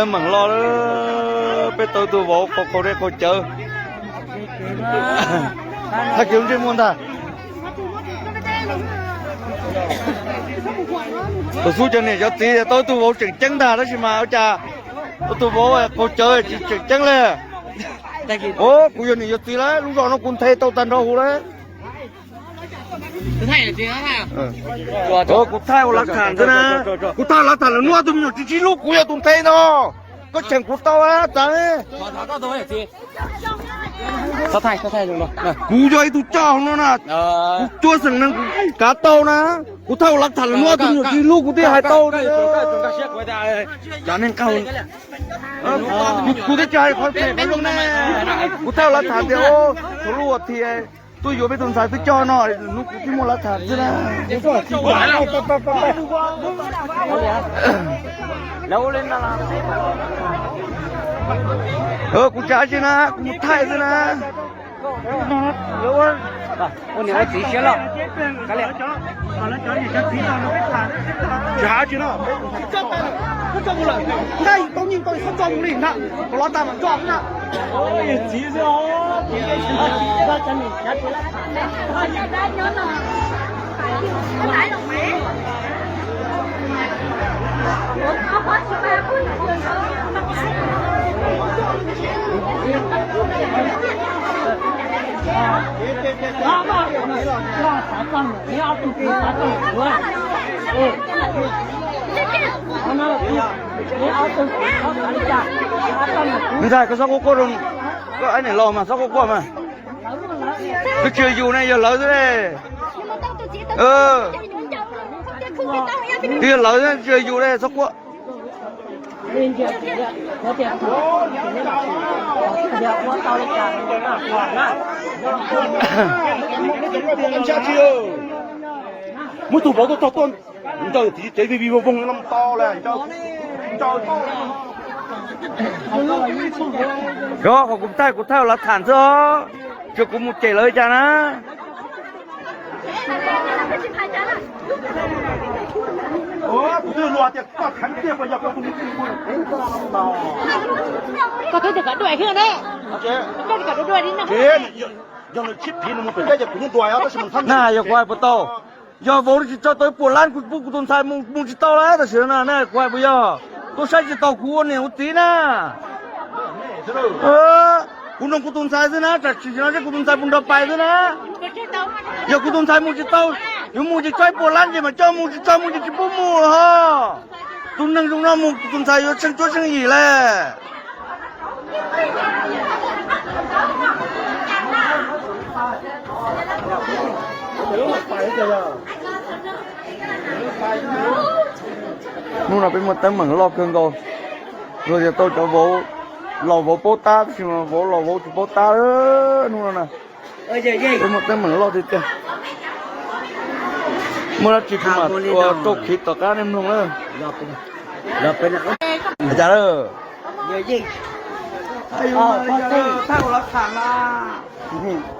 Meem loj, peb tau tus vauv qaug qaug dej qaug cawv. Thaij kiag lub ntsej muag ntag. Tus xub cov niam cov txiv tau tus vauv tseem ceeb ntag tab sis mas ua cas tau tus vauv qaug cawv tsis tseem ceeb li. Kuv yog niam yog txiv lawm, lub zos no kuv nthe tau tag nrho huv lawm. Kuv thaij ua lav tham xwb na. Kuv thaij lav tham lawm, hnub tus me nyuam tsis sib hlub kuv yog tus nthe no. Koj cheem kuv tau txav. Kuv yog ib tug coj hauv no na. Kuv cuab xeem neeg kuv kav tau na. Kuv thaij ua lav tham lawm, hnub tus me nyuam tsis sib hlub kuv thiaj hais tau. Kuv thiaj tsis hais qhov phem qhov zoo ne. Kuv thaij ua lav tham tias thaum lub ua thi tuaj yuav peb tus ntxhais twb coj no, hnub kuv thiaj muaj lav tham xwb na. Kuv tsis hais tsis na, kuv mus thaij xwb na. Ua niam ua txiv siab loj. Tsis hais tsis no. Tau nyeej tau txhob tso mus li na, los tas mam tso na. Ntxhais, koj txhob quaj quaj, koj ab niam laus mas txhob quaj quaj mas. Twb tsis yog yus ne, yog lawv xwb ne. Twb yog lawv, tsis yog yus ne, txhob quaj. Muab tus vauv tuaj tog tuaj ncaws tiv cev vij vij voog voog no tau lawm. Yog qhov kuv thaij, kuv thaij ua lav tham xwb os, tsis yog kuv mus cem lawv li cas na. Koj twb tias kom dua thiab ne. Koj tias kom dua dua li no. Na yog kuv hais puas tau, yog vauv tsis tso tau ib puas lab kuv pub kuv tus ntxhais mus tsis tau lawm tam sim no na, kuv hais puas yog? Tuaj saib tsis taus kuv ua niam ua txiv na. Kuv nug kuv tus ntxhais xwb na, tam sim no seb kuv tus ntxhais puas nrog pais xwb na. Yog kuv tus ntxhais mus tsis tau, yuav mus ces tso ib puas lab ces mam coj mus, tsis tso mus ces tsis pub mus los ho. Tus neeg zoo no mus kuv tus ntxhais yuav tsheej cuab tsheej yim lawm. Hnub no peb muaj teeb meem loj kawg nkaus, luag yog tau cov vauv, los vauv paub tab tab sis mas vauv los vauv tsis paub tab hnub no na. Peb muaj teeb meem loj tiag tiag. Muaj dab tsi kuv mam ua rau khiv tom qab nej mloog na. Cas lawm? Thaij ua lav tham mas.